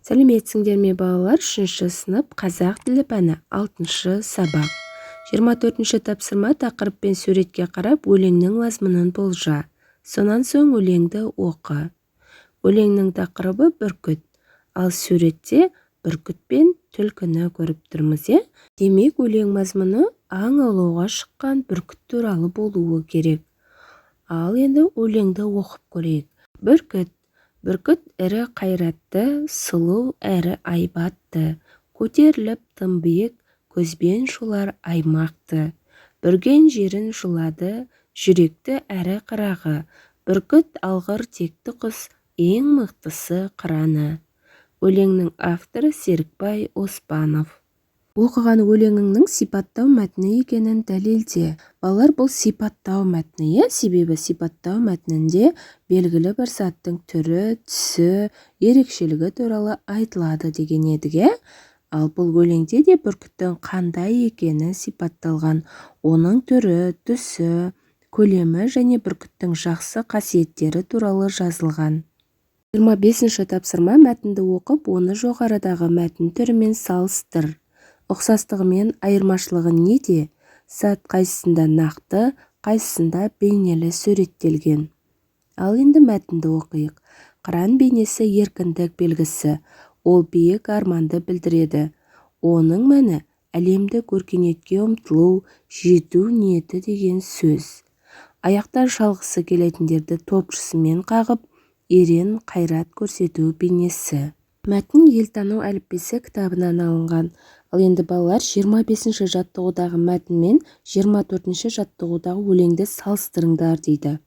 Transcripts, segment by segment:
Сәлеметсіңдер ме, балалар! Үшінші сынып, қазақ тілі пәні, алтыншы сабақ. 24-ші тапсырма. Тақырып пен суретке қарап, өлеңнің мазмұнын болжа. Сонан соң өлеңді оқы. Өлеңнің тақырыбы – бүркіт. Ал суретте бүркіт пен түлкіні көріп тұрмыз, иә? Демек, өлең мазмұны аң аулауға шыққан бүркіт туралы болуы керек. Ал енді өлеңді оқып көрейік. Бүркіт. Бүркіт ірі, қайратты, сұлу әрі айбатты. Көтеріліп тым биік, көзбен шолар аймақты. Бүрген жерін жұлады, жүректі әрі қырағы. Бүркіт алғыр, текті құс, ең мықтысы қыраны. Өлеңнің авторы – Серікбай Оспанов. Оқыған өлеңіңнің сипаттау мәтіні екенін дәлелде. Балалар, бұл сипаттау мәтіні, иә? Себебі сипаттау мәтінінде белгілі бір заттың түрі, түсі, ерекшелігі туралы айтылады деген едік, иә? Ал бұл өлеңде де бүркіттің қандай екені сипатталған: оның түрі, түсі, көлемі және бүркіттің жақсы қасиеттері туралы жазылған. 25-ші тапсырма. Мәтінді оқып, оны жоғарыдағы мәтін түрімен салыстыр. Ұқсастығы мен айырмашылығы неде? Зат қайсысында нақты, қайсысында бейнелі суреттелген? Ал енді мәтінді оқиық. Қыран бейнесі – еркіндік белгісі. Ол биік арманды білдіреді. Оның мәні – әлемдік өркениетке ұмтылу, жету ниеті деген сөз. Аяқтан шалғысы келетіндерді топшысымен қағып, ерен қайрат көрсету бейнесі. Мәтін «Елтану әліппесі» кітабынан алынған. Ал енді, балалар, 25-ші жаттығудағы мәтін мен 24-ші жаттығудағы өлеңді салыстырыңдар дейді.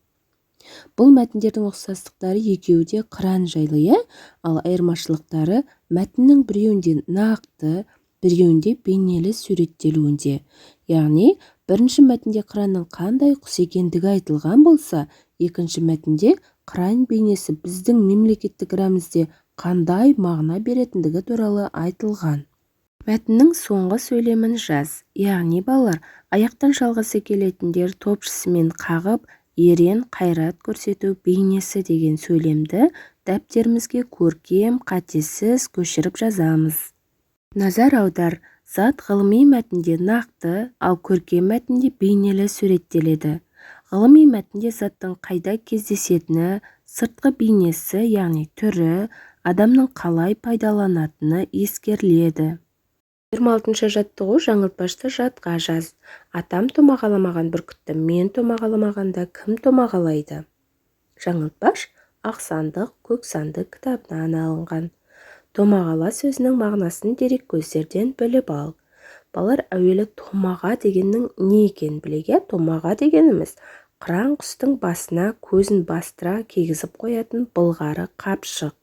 Бұл мәтіндердің ұқсастықтары – екеуі де қыран жайлы, иә? Ал айырмашылықтары – мәтіннің біреуінде нақты, біреуінде бейнелі суреттелуінде. Яғни бірінші мәтінде қыранның қандай құс екендігі айтылған болса, екінші мәтінде қыран бейнесі біздің мемлекеттік рәмізде қандай мағына беретіндігі туралы айтылған. Мәтіннің соңғы сөйлемін жаз. Яғни, балалар, аяқтан шалғысы келетіндер топшысымен қағып, ерен қайрат көрсету бейнесі деген сөйлемді дәптерімізге көркем, қатесіз көшіріп жазамыз. Назар аудар: зат ғылыми мәтінде нақты, ал көркем мәтінде бейнелі суреттеледі. Ғылыми мәтінде заттың қайда кездесетіні, сыртқы бейнесі, яғни түрі, адамның қалай пайдаланатыны ескеріледі. 26-шы жаттығу. Жаңылтпашты жатқа жаз. Атам томағаламаған бүркітті мен томағаламағанда кім томағалайды? Жаңылтпаш «Ақ сандық, көк сандық» кітабынан алынған. Томағала сөзінің мағынасын дереккөздерден біліп ал. Балалар, әуелі томаға дегеннің не екенін білейік, иә? Томаға дегеніміз – қыран құстың басына көзін бастыра кигізіп қоятын былғары қапшық.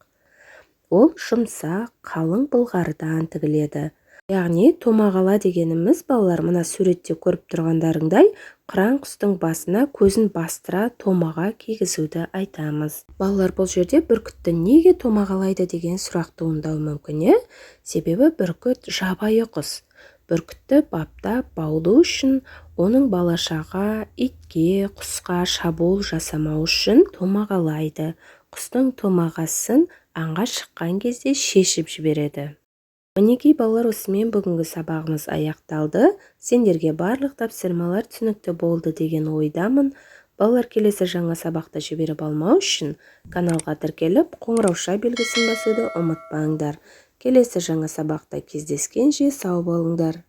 Ол жұмсақ, қалың былғарыдан тігіледі. Яғни томағала дегеніміз, балалар, мына суретте көріп тұрғандарыңдай, қыран құстың басына көзін бастыра томаға кигізуді айтамыз. Балалар, бұл жерде бүркітті неге томағалайды деген сұрақ туындауы мүмкін, иә? Себебі бүркіт – жабайы құс. Бүркітті баптап, баулу үшін, оның бала-шаға, итке, құсқа шабуыл жасамау үшін томағалайды. Құстың томағасын аңға шыққан кезде шешіп жібереді. Мінекей, балалар, осымен бүгінгі сабағымыз аяқталды. Сендерге барлық тапсырмалар түсінікті болды деген ойдамын. Балалар, келесі жаңа сабақты жіберіп алмау үшін каналға тіркеліп, қоңырауша белгісін басуды ұмытпаңдар. Келесі жаңа сабақта кездескенше сау болыңдар.